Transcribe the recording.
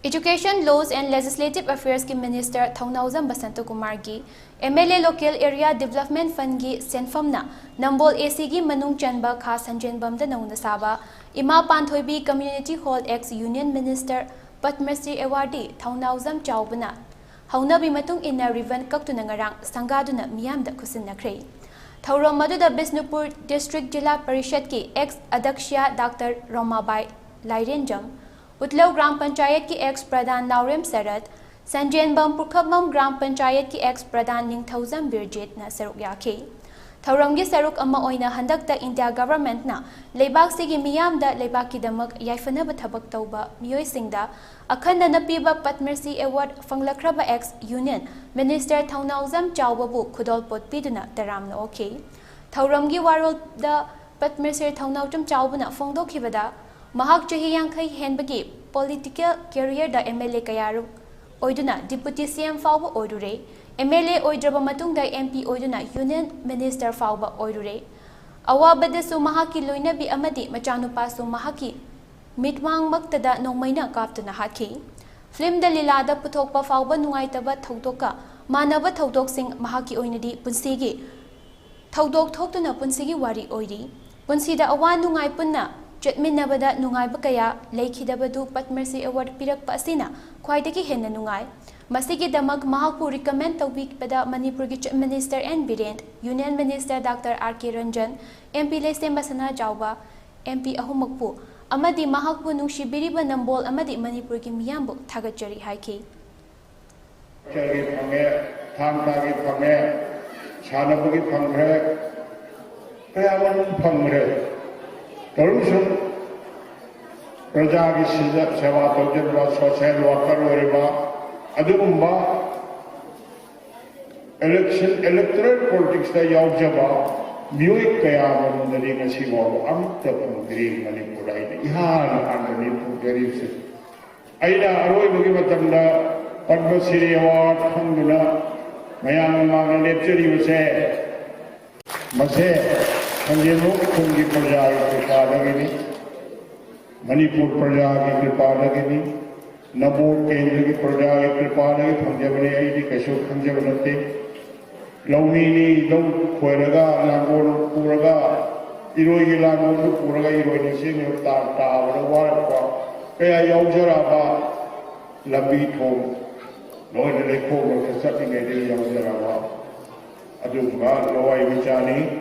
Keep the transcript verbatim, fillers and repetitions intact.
Education, Laws and Legislative Affairsꯀꯤ Minister Thounaojam ꯕꯁꯟꯇꯀꯨꯃꯥꯔꯒꯤ MLA Local Area Development Fundꯀꯤ ꯁꯦꯟꯐꯝꯅ ꯅꯝꯕꯣꯜ ACꯒꯤ ꯃꯅꯨꯡ ꯆꯟꯕ ꯈꯥ ꯁꯟꯖꯦꯟꯕꯝꯗ ꯅꯧꯅ ꯁꯥꯕ ꯏꯃꯥ ꯄꯥꯟꯊꯣꯏꯕꯤ Community Hall ex Union Minister Padma Shri Awardee ꯊꯧꯅꯥꯎꯖꯝ ꯆꯥꯎꯕꯅ ꯍꯧꯅꯕꯤ ꯃꯇꯨꯡ ꯏꯟꯅ ribbon ꯀꯛꯇꯨꯅ ꯉꯔꯥꯡ ꯁꯪꯒꯥꯗꯨꯅ ꯃꯤꯌꯥꯝꯗ ꯈꯨꯠꯁꯤꯟꯅꯈ꯭ꯔꯦ꯫ ꯊꯧꯔꯝ ꯑꯗꯨꯗ ꯕꯤꯁꯅꯨꯄꯨꯔ District ꯖꯤꯂꯥ ꯄꯔꯤꯁꯠꯀꯤ ex ꯑꯗ꯭ꯌꯛꯁ ꯗꯥꯛꯇꯔ ꯔꯣꯃꯥꯕꯥꯏ ꯂꯥꯏꯔꯦꯟꯖꯝ, ꯎꯠꯂꯧ ꯒ꯭ꯔꯥꯝ ꯄꯟꯆꯥꯌꯠꯀꯤ ex ꯄ꯭ꯔꯙꯥꯟ ꯅꯥꯎꯔꯦꯝ ꯁꯔꯠ, ꯁꯟꯖꯦꯟꯕꯝ ꯄꯨꯈ꯭ꯔꯝꯕꯝ ꯒ꯭ꯔꯥꯝ ꯄꯟꯆꯥꯌꯠꯀꯤ ex ꯄ꯭ꯔꯙꯥꯟ ꯅꯤꯡꯊꯧꯖꯝ ꯕꯤꯔꯖꯤꯠꯅ ꯁꯔꯨꯛ ꯌꯥꯈꯤ꯫ ꯊꯧꯔꯝꯒꯤ ꯁꯔꯨꯛ ꯑꯃ ꯑꯣꯏꯅ ꯍꯟꯗꯛꯇ ꯏꯟꯗꯤꯌꯥ ꯒꯚꯔꯟꯃꯦꯟꯠꯅ ꯂꯩꯕꯥꯛꯁꯤꯒꯤ ꯃꯤꯌꯥꯝꯗ ꯂꯩꯕꯥꯛꯀꯤꯗꯃꯛ ꯌꯥꯏꯐꯅꯕ ꯊꯕꯛ ꯇꯧꯕ ꯃꯤꯑꯣꯏꯁꯤꯡꯗ ꯑꯈꯟꯅꯅ ꯄꯤꯕ ꯄꯗꯃ ꯁ꯭ꯔꯤ ꯑꯦꯋꯥꯔꯗ ꯐꯪꯂꯛꯈ꯭ꯔꯕ ex Union Minister ꯊꯧꯅꯥꯎꯖꯝ ꯆꯥꯎꯕꯕꯨ ꯈꯨꯗꯣꯜꯄꯣꯠ ꯄꯤꯗꯨꯅ ꯇꯔꯥꯝꯅ ꯑꯣꯛꯈꯤ꯫ ꯊꯧꯔꯝꯒꯤ ꯋꯥꯔꯣꯜꯗ ꯄꯗꯃ ꯁ꯭ꯔꯤ ꯊꯧꯅꯥꯎꯖꯝ ꯆꯥꯎꯕꯅ ꯐꯣꯡꯗꯣꯛꯈꯤꯕꯗ, ꯃꯍꯥꯛ ꯆꯍꯤ ꯌꯥꯡꯈꯩ ꯍꯦꯟꯕꯒꯤ political careerꯗ MLA ꯀꯌꯥꯔꯛ ꯑꯣꯏꯗꯨꯅ Deputy CM ꯐꯥꯎꯕ ꯑꯣꯏꯔꯨꯔꯦ꯫ MLA ꯑꯣꯏꯗ꯭ꯔꯕ ꯃꯇꯨꯡꯗ MP ꯑꯣꯏꯗꯨꯅ Union Minister ꯐꯥꯎꯕ ꯑꯣꯏꯔꯨꯔꯦ꯫ ꯑꯋꯥꯕꯗꯁꯨ ꯃꯍꯥꯛꯀꯤ ꯂꯣꯏꯅꯕꯤ ꯑꯃꯗꯤ ꯃꯆꯥꯅꯨꯄꯥꯁꯨ ꯃꯍꯥꯛꯀꯤ ꯃꯤꯠꯃꯥꯡꯃꯛꯇꯗ ꯅꯣꯡꯃꯩꯅ ꯀꯥꯞꯇꯨꯅ ꯍꯥꯠꯈꯤ꯫ Filmꯗ ꯂꯤꯂꯥꯗ ꯄꯨꯊꯣꯛꯄ ꯐꯥꯎꯕ ꯅꯨꯡꯉꯥꯏꯇꯕ ꯊꯧꯗꯣꯛꯀ ꯃꯥꯟꯅꯕ ꯊꯧꯗꯣꯛꯁꯤꯡ ꯃꯍꯥꯛꯀꯤ ꯑꯣꯏꯅꯗꯤ ꯄꯨꯟꯁꯤꯒꯤ ꯊꯧꯗꯣꯛ ꯊꯣꯛꯇꯨꯅ ꯄꯨꯟꯁꯤꯒꯤ ꯋꯥꯔꯤ ꯑꯣꯏꯔꯤ꯫ ꯄꯨꯟꯁꯤꯗ ꯑꯋꯥ ꯅꯨꯡꯉꯥꯏ ꯄꯨꯟꯅ ꯆꯠꯃꯤꯟꯅꯕꯗ ꯅꯨꯡꯉꯥꯏꯕ ꯀꯌꯥ ꯂꯩꯈꯤꯗꯕꯗꯨ ꯄꯗꯃ ꯁ꯭ꯔꯤ ꯑꯦꯋꯥꯔꯗ ꯄꯤꯔꯛꯄ ꯑꯁꯤꯅ ꯈ꯭ꯋꯥꯏꯗꯒꯤ ꯍꯦꯟꯅ ꯅꯨꯡꯉꯥꯏ꯫ ꯃꯁꯤꯒꯤꯗꯃꯛ ꯃꯍꯥꯛꯄꯨ recommend ꯇꯧꯕꯤꯕꯗ ꯃꯅꯤꯄꯨꯔꯒꯤ Chief Minister N Biren, Union Minister doctor R K Ranjan, MP Leishemba Sanajaoba, MP ꯑꯍꯨꯝꯃꯛꯄꯨ ꯑꯃꯗꯤ ꯃꯍꯥꯛꯄꯨ ꯅꯨꯡꯁꯤꯕꯤꯔꯤꯕ ꯅꯝꯕꯣꯜ ꯑꯃꯗꯤ ꯃꯅꯤꯄꯨꯔꯒꯤ ꯃꯤꯌꯥꯝꯕꯨ ꯊꯥꯒꯠꯆꯔꯤ ꯍꯥꯏꯈꯤ꯫ ꯍꯛꯁꯦꯜꯒꯤ ꯐꯪꯉꯦ, ꯊꯥꯡ ꯇꯥꯒꯤ ꯐꯪꯉꯦ, ꯁꯥꯟꯅꯕꯒꯤ ꯐꯪꯈ꯭ꯔꯦ, ꯀꯌꯥ ꯑꯃ ꯐꯪꯈ꯭ꯔꯦ꯫ ꯇꯧꯔꯤꯁꯨ ꯄ꯭ꯔꯖꯥꯒꯤ ꯁꯤꯖ-, ꯁꯦꯕꯥ ꯇꯧꯖꯔꯤꯕ social worker ꯑꯣꯏꯔꯤꯕ ꯑꯗꯨꯒꯨꯝꯕ election, electoral politicsꯇ ꯌꯥꯎꯖꯕ ꯃꯤꯑꯣꯏ ꯀꯌꯥ ꯑꯃꯔꯣꯝꯗꯗꯤ ꯉꯁꯤ ꯐꯥꯎꯕ ꯑꯃꯠꯇ ꯐꯪꯗ꯭ꯔꯤ꯫ ꯃꯅꯤꯄꯨꯔꯗ ꯑꯩꯅ ꯏꯍꯥꯟ ꯍꯥꯟꯕꯅꯤ ꯐꯪꯖꯔꯤꯕꯁꯦ꯫ ꯑꯩꯅ ꯑꯔꯣꯏꯕꯒꯤ ꯃꯇꯝꯗ ꯄꯗꯃ ꯁ꯭ꯔꯤ ꯑꯦꯋꯥꯔꯗ ꯐꯪꯗꯨꯅ ꯃꯌꯥꯝ ꯃꯃꯥꯡꯗ ꯂꯦꯞꯆꯔꯤꯕꯁꯦ, ꯃꯁꯦ ꯁꯟꯖꯦꯟꯕꯝ ꯈꯨꯟꯒꯤ ꯄ꯭ꯔꯖꯥꯒꯤ ꯀ꯭ꯔꯤꯄꯥꯗꯒꯤꯅꯤ, ꯃꯅꯤꯄꯨꯔ ꯄ꯭ꯔꯖꯥꯒꯤ ꯀ꯭ꯔꯤꯄꯥꯗꯒꯤꯅꯤ꯫ ꯅꯕꯣ ꯀꯦꯟꯗ꯭ꯔꯒꯤ ꯄ꯭ꯔꯖꯥꯒꯤ ꯀ꯭ꯔꯤꯄꯥꯗꯒꯤ ꯐꯪꯖꯕꯅꯤ, ꯑꯩꯗꯤ ꯀꯩꯁꯨ ꯈꯪꯖꯕ ꯅꯠꯇꯦ꯫ ꯂꯧꯃꯤꯅꯤ, ꯂꯧ ꯈꯣꯏꯔꯒ ꯂꯥꯡꯒꯣꯜ ꯄꯨꯔꯒ, ꯏꯔꯣꯏꯒꯤ ꯂꯥꯡꯒꯣꯜꯗꯨ ꯄꯨꯔꯒ ꯏꯔꯣꯏꯅ ꯆꯦꯟꯕ ꯇꯥ-, ꯇꯥꯕꯗ ꯋꯥꯔꯛꯄ ꯀꯌꯥ ꯌꯥꯎꯖꯔꯕ, ꯂꯝꯕꯤ ꯊꯣꯡ ꯂꯣꯏꯅ ꯂꯩꯈꯣꯝ ꯃꯔꯛꯇ ꯆꯠꯂꯤꯉꯩꯗ ꯌꯥꯎꯖꯔꯕ ꯑꯗꯨꯒꯨꯝꯕ ꯂꯋꯥꯏ ꯃꯆꯥꯅꯤ꯫